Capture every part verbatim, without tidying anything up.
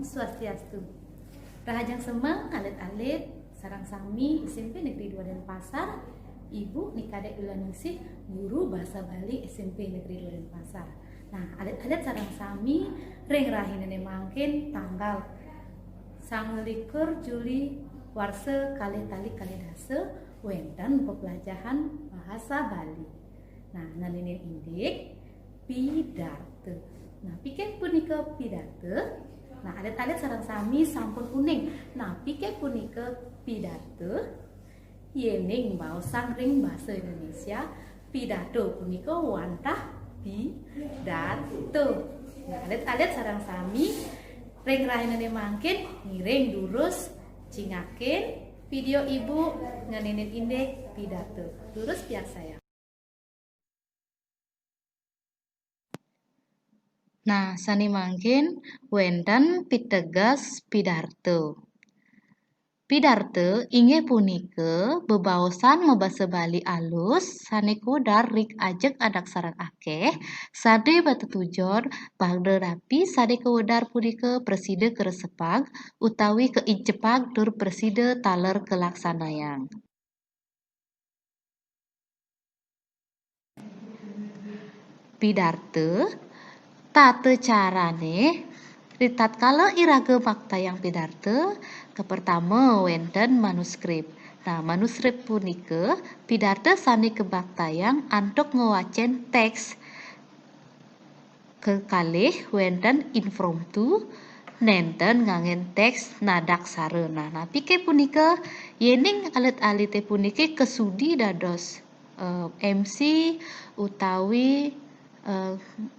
Swastiastu. Rahajeng semeng alit-alit sareng sami S M P Negeri dua Denpasar, Ibu Nikade Ulaningsih, guru basa Bali S M P Negeri dua Denpasar. Nah, alit-alit sareng sami, ring rahinane mangkin tanggal sangelikur Juli warsa kalih tali kalih dasa wenten pepelajahan bahasa Bali. Nah, ngeninin indik pidarta. Nah, piken punika pidarta? Nah, alit-alit sareng sami sampun uning. Nah, piken punika pidarta? Yening baosang ring basa Indonesia, pidato punika wantah pidarta. Nah, alit-alit sareng sami ring rahinane mangkin ngiring durus cingakin video Ibu ngeninin indik pidarta. Durus piarsayang. Nah, sane mangkin wenten piteges pidarta. Pidarta inggih punika bebaosan mabasa Bali alus sane kawedar ring ajeng anak sareng akeh, sane matetujon mangda napi sane kawedar punika prasida karesepang utawi kaincepang tur prasida taler kalaksanayang. Pidarta, tata carane, ritatkala iraga maktayang pidarta, kapertama wenten manuskrip. Nah, manuskrip punika pidarta sane kamaktayang antuk ngwacen teks. Kekalih wenten impromptu, nenten nganggen teks nadaksara. Nah, napi ke punika? Yening alit-alite puniki kasudi dados, eh, M C utawi, eh,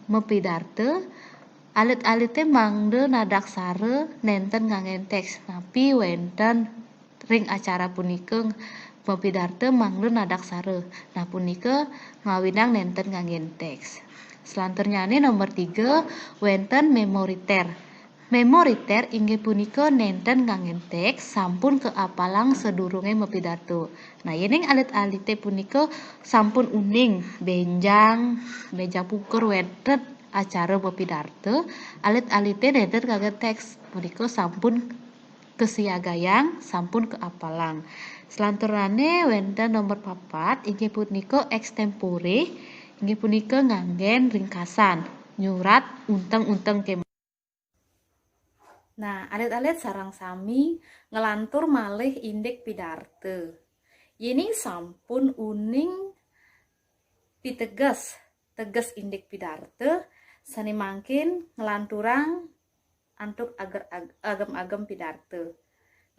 mapidarta, alit-alite mangda nadaksara nenten nganggen teks. Napi wenten ring acara punika mapidarta mangda nadaksara. Nah, punika ngawinang nenten nganggen teks. Selanturnyane nomor tiga, wenten memoriter. Memoriter inggih punika nenten nganggen teks, sampun kaapalang sadurunge mapidarta. Nah, yening alit-alite punika sampun uning benjang, benjang pungkur wenten acara mapidarta, alit-alite nenten nganggen teks. Punika sampun kasiagayang, sampun kaapalang. Selanturane wenten nomor papat, inggih punika extempore, inggih punika nganggen ringkasan, nyurat unteng-unteng kemawon. Nah, alit-alit sareng sami nglantur malih indik pidarta. Yening sampun uning piteges, teges indik pidarta, sane mangkin nglanturang antuk ager-, ag-, agem-agem pidarta.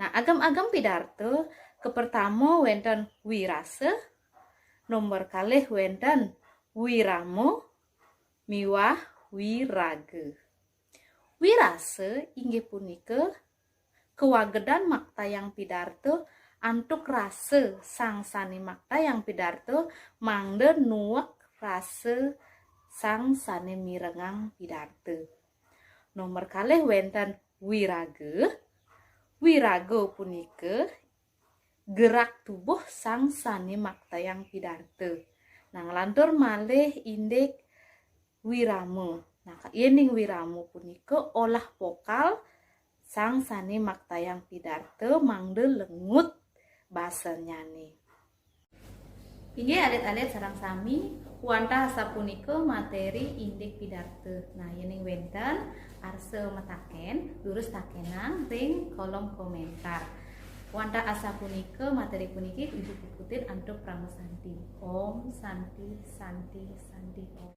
Nah, agem-agem pidarta, kapertama wenten wirasa, nomor kalih wenten wirama, miwah wiraga. Wirasa inggih punika kawagedan maktayang pidarta antuk rasa sang sane maktayang pidarta mangda nuek rasa sang sane mirengang pidarta. Nomor kalih wenten wiraga. Wiraga punika gerak tubuh sang sane maktayang pidarta. Nah, nglantur malih indik wirama. Nah, yening wirama punika olah vokal sang sane maktayang pidarta mangda lengut basanyane. Inggih alit-alit sareng sami, wantah asapunika materi indik pidarta. Nah, yening wenten arsa mataken, durus takenang ring kolom komentar. Wantah asapunika materi puniki Ibu puputin antuk Parama Santi. Om Santi, Santi, Santi, Om.